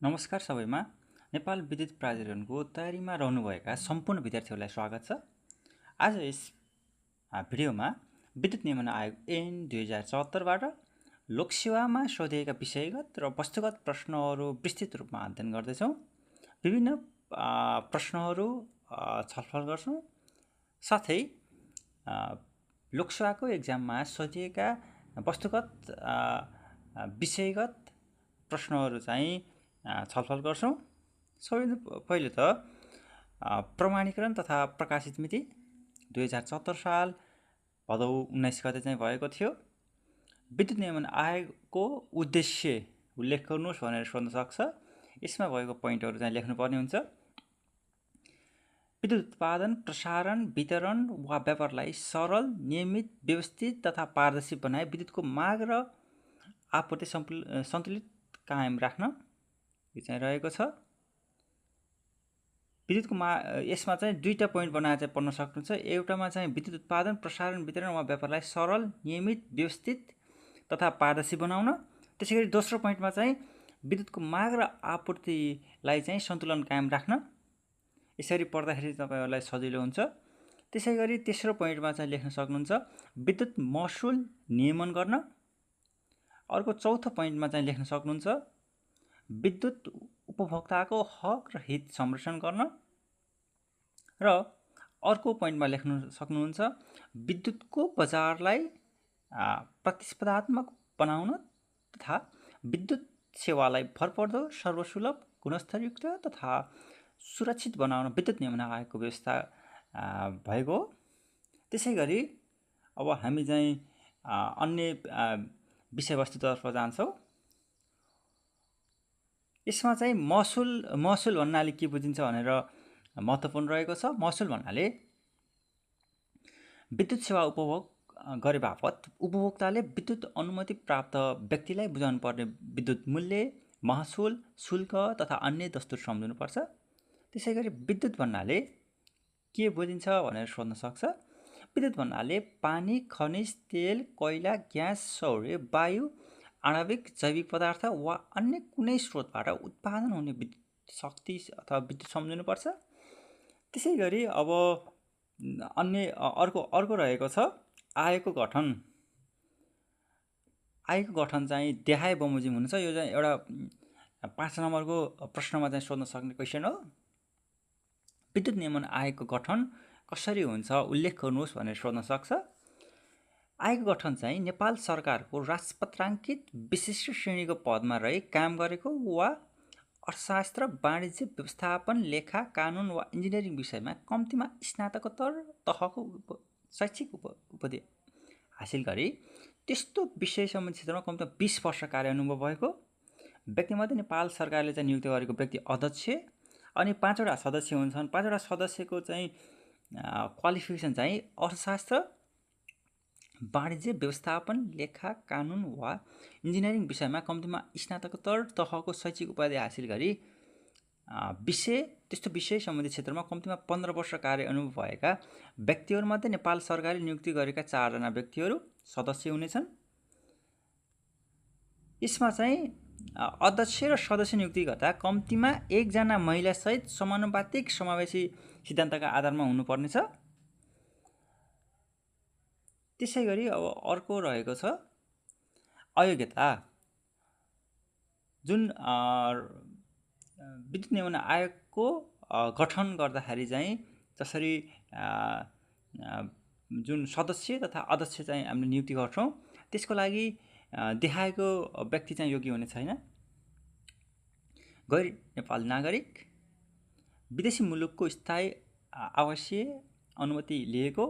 नमस्कार सबैमा। नेपाल विद्युत प्राधिकरणको तयारीमा रहनुभएका सम्पूर्ण विद्यार्थीहरूलाई स्वागत छ। आज यस भिडियोमा विद्युत नियमन आयोग ऐन 2074बाट लोकसेवामा सोधिएका विषयगत र वस्तुगत प्रश्नहरू विस्तृत रूपमा अध्ययन गर्दैछौँ। विभिन्न प्रश्नहरू छलफल गर्छौँ। साथै लोकसेवाको एक्जाममा सोधिएका वस्तुगत विषयगत प्रश्नहरू चाहिँ छलफल गर्छौँ। सबैभन्दा पहिले त प्रमाणीकरण तथा प्रकाशित मिति 2074 साल भदौ 19 गते चाहिँ भएको थियो। विद्युत नियमन आयोगको उद्देश्य उल्लेख गर्नुहोस् भनेर सोध्न सक्छ। यसमा भएको पोइन्टहरू चाहिँ लेख्नुपर्ने हुन्छ। विद्युत उत्पादन, प्रसारण, वितरण वा व्यापारलाई सरल, नियमित, व्यवस्थित तथा पारदर्शी बनाए विद्युतको माग र आपूर्ति सन्तुलित कायम राख्न यो चाहिँ रहेको छ। विद्युतको यसमा चाहिँ दुईटा पोइन्ट बनाएर चाहिँ पढ्न सक्नुहुन्छ। एउटामा चाहिँ विद्युत उत्पादन, प्रसारण, वितरण वा व्यापारलाई सरल, नियमित, व्यवस्थित तथा पारदर्शी बनाउन। त्यसैगरी दोस्रो पोइन्टमा चाहिँ विद्युतको माग र आपूर्तिलाई चाहिँ सन्तुलन कायम राख्न। यसरी पढ्दाखेरि तपाईहरुलाई सजिलो हुन्छ। त्यसैगरी तेस्रो पोइन्टमा चाहिँ लेख्न सक्नुहुन्छ विद्युत महसुल नियमन गर्न। अर्को चौथो पोइन्टमा चाहिँ लेख्न सक्नुहुन्छ विद्युत उपभोक्ताको हक र हित संरक्षण गर्न। र अर्को पोइन्टमा लेख्न सक्नुहुन्छ विद्युतको बजारलाई प्रतिस्पर्धात्मक बनाउन तथा विद्युत सेवालाई भरपर्दो, सर्वसुलभ, गुणस्तरयुक्त तथा सुरक्षित बनाउन विद्युत नियमन आयोगको व्यवस्था भएको। त्यसैगरी अब हामी चाहिँ अन्य विषयवस्तुतर्फ जान्छौँ। यसमा चाहिँ महसुल भन्नाले के बुझिन्छ भनेर महत्त्वपूर्ण रहेको छ। महसुल भन्नाले विद्युत सेवा उपभोग गरे बापत उपभोक्ताले विद्युत अनुमति प्राप्त व्यक्तिलाई बुझाउनु पर्ने विद्युत मूल्य, महसुल, शुल्क तथा अन्य दस्तुर सम्झिनुपर्छ। त्यसैगरी विद्युत भन्नाले के बुझिन्छ भनेर सोध्न सक्छ। विद्युत भन्नाले पानी, खनिज तेल, कोइला, ग्यास, सौर्य, वायु, आणविक, जैविक पदार्थ वा अन्य कुनै स्रोतबाट उत्पादन हुने विद्युत शक्ति अथवा विद्युत सम्झिनुपर्छ। त्यसैगरी अब अन्य अर्को रहेको छ आयोगको गठन। आयोगको गठन चाहिँ देखाए बमोजिम हुन्छ। यो चाहिँ एउटा 5 नम्बरको प्रश्नमा चाहिँ सोध्न सक्ने क्वेसन हो। विद्युत नियमन आयोगको गठन कसरी हुन्छ उल्लेख गर्नुहोस् भनेर सोध्न सक्छ। आयोगको गठन चाहिँ नेपाल सरकारको राजपत्राङ्कित विशिष्ट श्रेणीको पदमा रही काम गरेको वा अर्थशास्त्र, वाणिज्य, व्यवस्थापन, लेखा, कानुन वा इन्जिनियरिङ विषयमा कम्तीमा स्नातकोत्तर तहको शैक्षिक उपाधि हासिल गरी त्यस्तो विषय सम्बन्धी क्षेत्रमा कम्तीमा 20 वर्ष कार्य अनुभव भएको व्यक्तिमध्ये नेपाल सरकारले चाहिँ नियुक्त गरेको व्यक्ति अध्यक्ष अनि 5वटा सदस्य हुन्छन्। 5वटा सदस्यको चाहिँ क्वालिफिकेसन चाहिँ अर्थशास्त्र, वाणिज्य, व्यवस्थापन, लेखा, कानुन वा इन्जिनियरिङ विषयमा कम्तीमा स्नातकोत्तर तहको शैक्षिक उपाधि हासिल गरी त्यस्तो विषय सम्बन्धी क्षेत्रमा कम्तीमा 15 वर्ष कार्य अनुभव भएका व्यक्तिहरूमध्ये नेपाल सरकारले नियुक्ति गरेका 4 जना व्यक्तिहरू सदस्य हुनेछन्। यसमा चाहिँ अध्यक्ष र सदस्य नियुक्ति गर्दा कम्तीमा 1 जना महिला सहित समानुपातिक समावेशी सिद्धान्तका आधारमा हुनुपर्नेछ। त्यसैगरी अब अर्को रहेको छ अयोग्यता। जुन विद्युत नियमन आयोगको गठन गर्दाखेरि चाहिँ जसरी जुन सदस्य तथा अध्यक्ष चाहिँ हामीले नियुक्ति गर्छौँ त्यसको लागि देखाएको व्यक्ति चाहिँ योग्य हुने छैन। गैर नेपाल नागरिक, विदेशी मुलुकको स्थायी आवासीय अनुमति लिएको,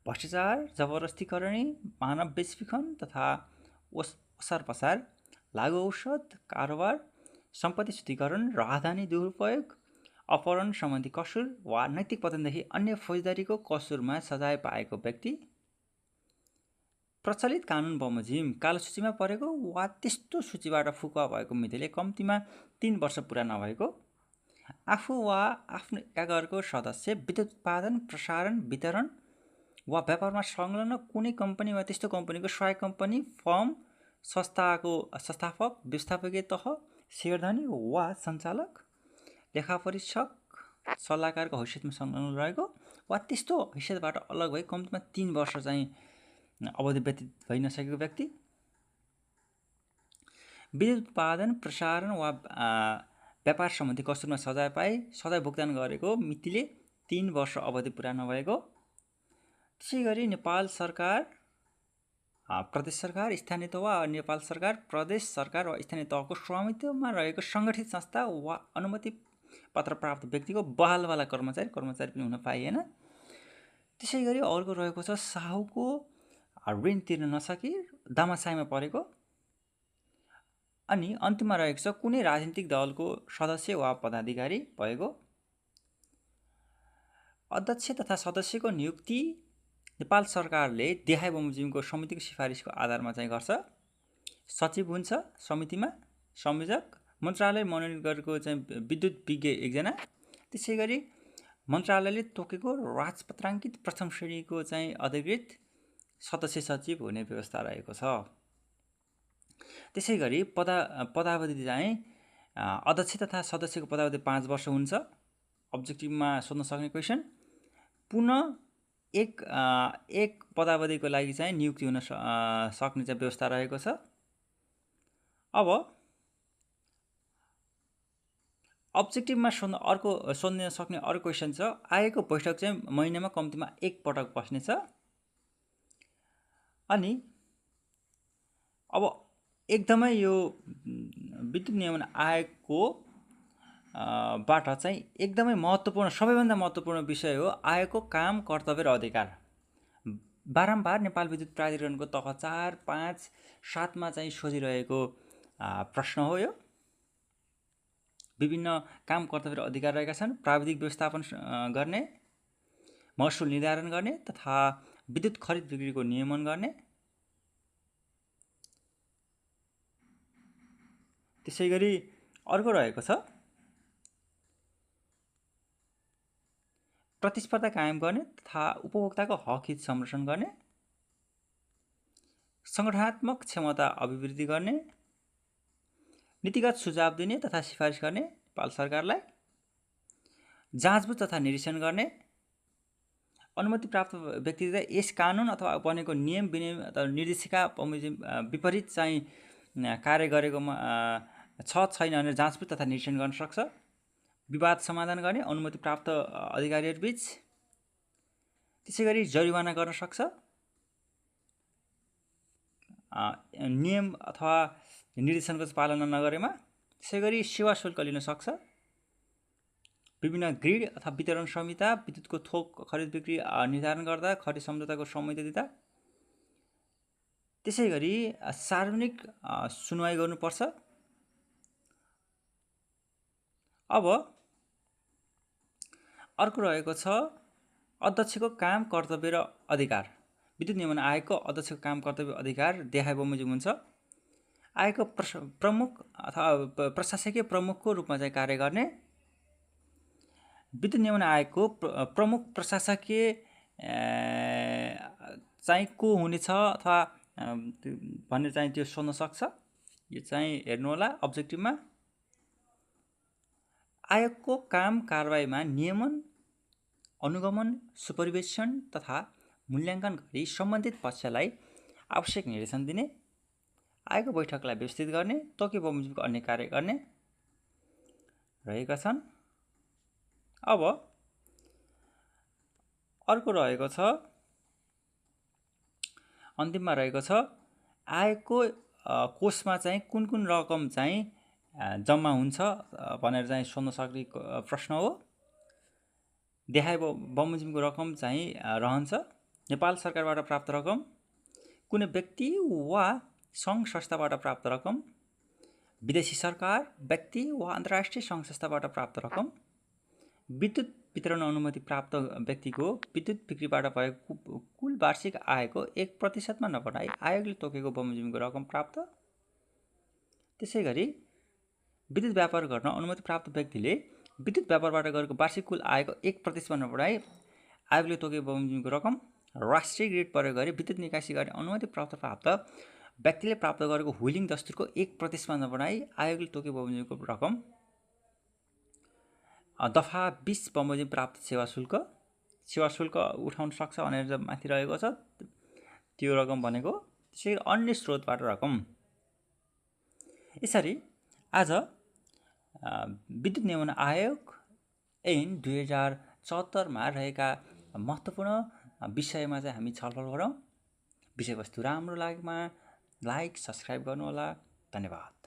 भ्रष्टाचार, जबरजस्तीकरणी, मानव बेचबिखन तथा ओसार पसार, लागु औषध कारोबार, सम्पत्ति शुद्धिकरण, राजधानी दुरुपयोग, अपहरण सम्बन्धी कसुर वा नैतिक पतनदेखि अन्य फौजदारीको कसुरमा सजाय पाएको व्यक्ति, प्रचलित कानुन बमोजिम कालो सूचीमा परेको वा त्यस्तो सूचीबाट फुकुवा भएको मितिले कम्तीमा 3 वर्ष पुरा नभएको, आफू वा आफ्नो एकागरको सदस्य विद्युत उत्पादन, प्रसारण, वितरण वा व्यापारमा संलग्न कुनै कम्पनी वा त्यस्तो कम्पनीको सहायक कम्पनी, फर्म, संस्थाको संस्थापक, व्यवस्थापकीय तह शेयरधनी वा सञ्चालक, लेखापरीक्षक, सल्लाहकारको हैसियतमा संलग्न रहेको वा त्यस्तो हैसियतबाट अलग भई कम्तीमा 3 वर्ष चाहिँ अवधि व्यतीत भइ नसकेको व्यक्ति, विद्युत उत्पादन, प्रसारण वा व्यापार सम्बन्धी कसुरमा सजाय पाए सजाय भुक्तान गरेको मितिले 3 वर्ष अवधि पुरा नभएको, त्यसै गरी नेपाल सरकार, प्रदेश सरकार, स्थानीय तह वा नेपाल सरकार, प्रदेश सरकार वा स्थानीय तहको स्वामित्वमा रहेको सङ्गठित संस्था वा अनुमति पत्र प्राप्त व्यक्तिको बहालवाला कर्मचारी पनि हुन पाइएन। त्यसै गरी अर्को रहेको छ साहुको ऋण तिर्न नसकी दामासाइमा परेको, अनि अन्तिममा रहेको छ कुनै राजनीतिक दलको सदस्य वा पदाधिकारी भएको। अध्यक्ष तथा सदस्यको नियुक्ति नेपाल सरकारले देहाय बमोजिमको समितिको सिफारिसको आधारमा चाहिँ गर्छ। सचिव हुन्छ समितिमा, संयोजक, मन्त्रालय मनोनित गरेको चाहिँ विद्युत विज्ञ एकजना, त्यसै गरी मन्त्रालयले तोकेको राजपत्राङ्कित प्रथम श्रेणीको चाहिँ अधिकृत सदस्य सचिव हुने व्यवस्था रहेको छ। त्यसै गरी पदावधि चाहिँ अध्यक्ष तथा सदस्यको पदावधि 5 वर्ष हुन्छ। अब्जेक्टिभमा सोध्न सक्ने क्वेसन, पुनः एक पदावधिको लागि चाहिँ नियुक्ति हुन सक्ने चाहिँ व्यवस्था रहेको छ। अब अब्जेक्टिभमा सोध्न सक्ने अर्को क्वेसन छ, आएको बैठक चाहिँ महिनामा कम्तीमा 1 पटक बस्नेछ। अनि अब एकदमै यो विद्युत नियमन आयोगको बाट चाहिँ एकदमै महत्त्वपूर्ण, सबैभन्दा महत्त्वपूर्ण विषय हो आयोगको काम, कर्तव्य र अधिकार। बारम्बार नेपाल विद्युत प्राधिकरणको तह 4, 5, 7मा चाहिँ सोधिरहेको प्रश्न हो यो। विभिन्न काम, कर्तव्य र अधिकार रहेका छन्। प्राविधिक व्यवस्थापन गर्ने, महसुल निर्धारण गर्ने तथा विद्युत खरिद बिक्रीको नियमन गर्ने। त्यसै गरी अर्को रहेको छ प्रतिस्पर्धा कायम गर्ने तथा उपभोक्ताको हक हित संरक्षण गर्ने, सङ्गठनात्मक क्षमता अभिवृद्धि गर्ने, नीतिगत सुझाव दिने तथा सिफारिस गर्ने नेपाल सरकारलाई, जाँचबुझ तथा निरीक्षण गर्ने, अनुमति प्राप्त व्यक्तिले यस कानुन अथवा बनेको नियम विनियम अथवा निर्देशिका विपरीत चाहिँ कार्य गरेकोमा छैन भनेर जाँचबुझ तथा निरीक्षण गर्न सक्छ। विवाद समाधान गर्ने अनुमति प्राप्त अधिकारीहरूबीच। त्यसै गरी जरिवाना गर्न सक्छ। नियम अथवा निर्देशनको पालना नगरेमा। त्यसै गरी सेवा शुल्क लिन सक्छ। विभिन्न ग्रिड अथवा वितरण संहिता, विद्युतको थोक खरिद बिक्री निर्धारण गर्दा, खरिद सम्झौताको संहिता दिँदा। त्यसै गरी सार्वजनिक सुनवाई गर्नुपर्छ। अब अर्को रहेको छ अध्यक्षको काम, कर्तव्य र अधिकार। विद्युत नियमन आयोगको अध्यक्षको काम, कर्तव्य, अधिकार देहाय बमोजिम हुन्छ। आयोगको प्रमुख अथवा प्रशासकीय प्रमुखको रूपमा चाहिँ कार्य गर्ने। विद्युत नियमन आयोगको प्रमुख प्रशासकीय चाहिँ को हुनेछ अथवा भनेर चाहिँ त्यो सोध्न सक्छ। यो चाहिँ हेर्नु होला अब्जेक्टिभमा। आयोगको काम कारबाहीमा नियमन, अनुगमन, सुपरिवेशन तथा मूल्याङ्कन गरी सम्बन्धित पक्षलाई आवश्यक निर्देशन दिने, आयोगको बैठकलाई व्यवस्थित गर्ने, तोकियो बमोजिमको अन्य कार्य गर्ने रहेका छन्। अब अर्को रहेको छ, अन्तिममा रहेको छ आयोगको कोषमा चाहिँ कुन कुन रकम चाहिँ जम्मा हुन्छ भनेर चाहिँ सोध्न सक्ने प्रश्न हो। देहाय बमोजिमको रकम चाहिँ रहन्छ। नेपाल सरकारबाट प्राप्त रकम, कुनै व्यक्ति वा सङ्घ संस्थाबाट प्राप्त रकम, विदेशी सरकार, व्यक्ति वा अन्तर्राष्ट्रिय सङ्घ संस्थाबाट प्राप्त रकम, विद्युत वितरण अनुमति प्राप्त व्यक्तिको विद्युत बिक्रीबाट भएको कुल वार्षिक आयको 1% नबढाई आयोगले तोकेको बमोजिमको रकम प्राप्त। त्यसै गरी विद्युत व्यापार गर्न अनुमति प्राप्त व्यक्तिले विद्युत व्यापारबाट गरेको वार्षिक कुल आयको 1% नबढाई आयोगले तोकेको बमोजिमको रकम। राष्ट्रिय ग्रिड प्रयोग गरी विद्युत निकासी गर्ने अनुमति प्राप्त व्यक्तिले प्राप्त गरेको हुइलिङ दस्तुरको 1% नबढाई आयोगले तोके बमोजिमको रकम। दफा 20 बमोजिम प्राप्त सेवा शुल्क उठाउन सक्छ भनेर जब माथि रहेको छ त्यो रकम भनेको। त्यसै अन्य स्रोतबाट रकम। यसरी आज विद्युत नियमन आयोग ऐन 2074मा रहेका महत्त्वपूर्ण विषयमा चाहिँ हामी छलफल गरौँ। विषयवस्तु राम्रो लागेमा लाइक सब्सक्राइब गर्नुहोला। धन्यवाद।